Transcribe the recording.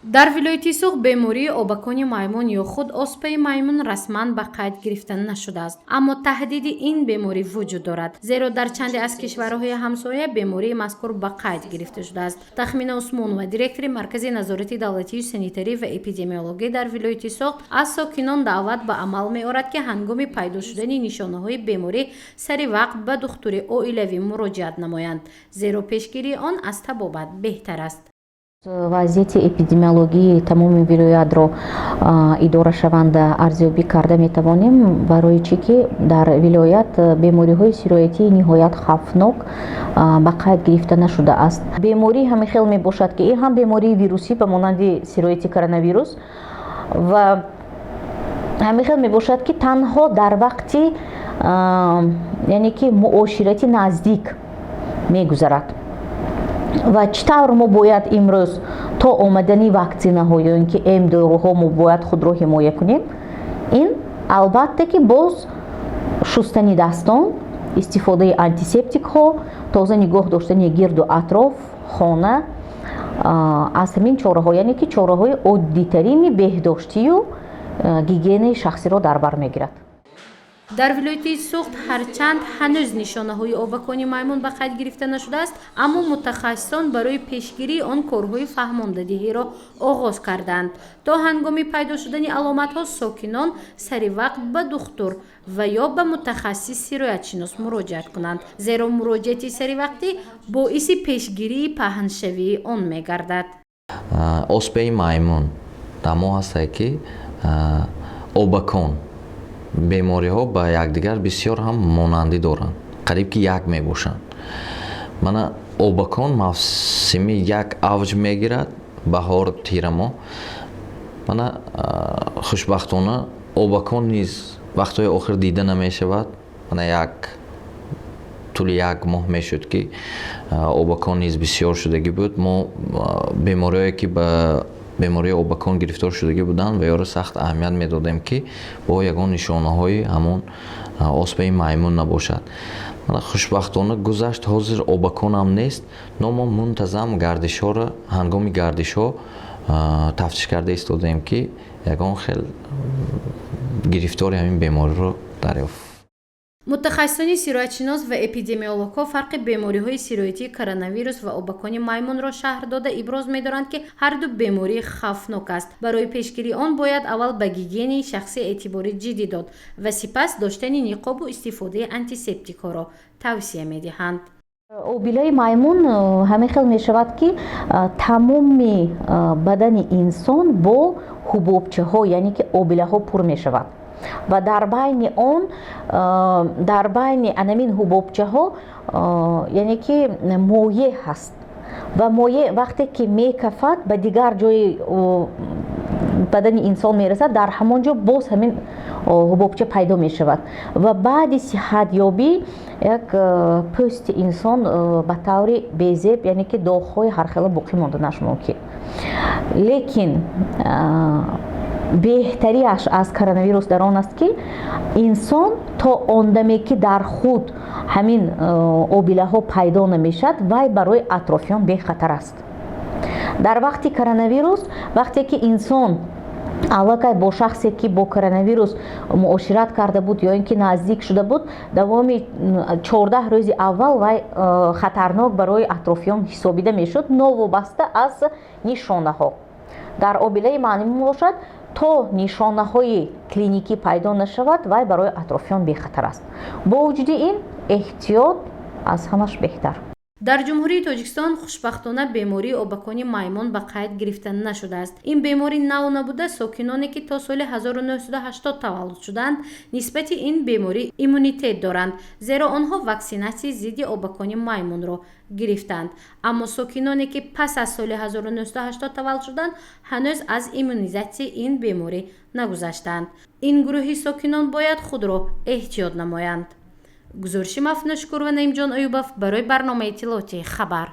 Дар вилояти Суғд бемории обакони маймун ё худ оспаи маймун расман ба қайд гирифта нашудааст, аммо таҳдиди ин беморӣ вуҷуд дорад, зеро дар чанде аз кишварҳои ҳамсоя бемории мазкур ба қайд гирифта шудааст. Тахмина Усмонова, директори Маркази назорати давлатии санитарӣ ва эпидемиологӣ дар вилояти Суғд, аз сокинон даъват ба амал меорад, ки ҳангоми пайдо шудани нишонаҳои беморӣ сари вақт ба духтури оилавӣ муроҷиат намоянд, зеро пешгирии он аз табобат беҳтар аст. Вазъияти эпидемиологии тамоми вилоятро идорашаванда арзёбӣ карда метавонем, барои чӣ ки дар вилоят бемориҳои сироятии ниҳоят хавфнок ба қайд гирифта нашудааст. Беморӣ ҳамин хел мебошад, ки ин ҳам бемории вирусӣ ба монанди сирояти коронавирус ва ҳамин хел мебошад, ки танҳо дар вақти, яъне ки, муоширати наздик мегузарад. Ва чӣ тавр мо бояд имрӯз то омадани ваксинаҳо ё ин ки эмдоруҳо мо бояд худро ҳимоя кунем? Ин, албатта, ки боз шустани дастон, истифодаи антисептикҳо, тоза нигоҳ доштани гирду атроф, хона, аз ҳамин чораҳо, яъне ки чораҳои оддитарини беҳдоштию гигиенаи шахсиро дар бар мегирад. Дар вилояти Суғд ҳарчанд ҳанӯз нишонаҳои обакони маймун ба қайд гирифта нашудааст, аммо мутахассисон барои пешгирии он корҳои фаҳмондадиҳиро оғоз карданд, то ҳангоми пайдо шудани аломатҳо сокинон сари вақт ба духтур ва ё ба мутахассис сироятшинос муроҷиат кунанд, зеро муроҷиати саривақтӣ боиси пешгирии паҳншавии он мегардад. Оспаи маймун дар мо ҳастае, ки обакон бемориҳо ба якдигар бисёр ҳам монандӣ доранд, қариб ки як мебошанд. Мана, обакон мавсими як авҷ мегирад, баҳор, тирамоҳ. Мана, хушбахтона, обакон низ вақтҳои охир дида намешавад. Мана, як тӯли як моҳ мешуд, ки обакон низ бисёр шудагӣ буд. Мо бемориҳое, ки ба бемории обакон гирифтор шудагӣ буданд, ва ёро сахт аҳамият медодем, ки бо ягон нишонаҳои ҳамон оспаи маймун набошад. Хушбахтона, гузашт, ҳозир обаконам нест, но мо мунтазам гардишҳоро, ҳангоми гардишҳо тафтиш карда истодаем, ки ягон хел гирифтори ҳамин бемориро дарёфт. Мутахассисони сироятшинос ва эпидемиологҳо фарқи бемориҳои сироятии коронавирус ва обакони маймунро шарҳ дода, иброз медоранд, ки ҳарду беморӣ хавфнок аст. Барои пешгирии он бояд аввал ба гигиенаи шахсӣ эътибори ҷиддӣ дод ва сипас доштани ниқобу истифодаи антисептикҳоро тавсия медиҳанд. Обилаи маймун ҳамин хел мешавад, ки тамоми бадани инсон бо ҳубобчаҳо, яъне ки обилаҳо пур мешавад ва дар байни он, дар байни анамин ҳубобчаҳо, яъне ки, моеъ ҳаст ва моеъ вақте ки мекафад, ба дигар ҷои бадани инсон мерасад, дар ҳамон ҷо боз ҳамин ҳубобча пайдо мешавад ва баъди сиҳатёбӣ як пӯсти инсон ба таври безеб, яъне ки доғҳои ҳархела боқӣ монданаш мумкин. Лекин беҳтариаш аз коронавирус дар он аст, ки инсон то он даме ки дар худ ҳамин обилаҳо пайдо намешавад, вай барои атрофиён бехатар аст. Дар вақти коронавирус, вақте ки инсон аллакай бо шахсе, ки бо коронавирус муошират карда буд ё ин ки наздик шуда буд, давоми 14 рӯзи аввал вай хатарнок барои атрофиён ҳисобида мешуд, новобаста аз нишонаҳо. Дар обилаи маймун бошад, то нишонаҳои клиникӣ пайдо нашавад, вай барои атрофиён бехатар аст. Бо вуҷуди ин, эҳтиёт аз ҳамаш беҳтар. Дар Ҷумҳурии Тоҷикистон, хушбахтона, бемории обакони маймун ба қайд гирифта нашудааст. Ин беморӣ нав набуда, сокиноне, ки то соли 1980 таваллуд шудаанд, нисбати ин беморӣ иммунитет доранд, зеро онҳо ваксинатсияи зидди обакони маймунро гирифтанд. Аммо сокиноне, ки пас аз соли 1980 таваллуд шуданд, ҳанӯз аз иммунизатсияи ин беморӣ нагузаштаанд. Ин гурӯҳи сокинон бояд худро эҳтиёт намоянд. Гузориши Мафнушкур ва Наимҷон Аюбов барои барномаи иттилоотии «Хабар».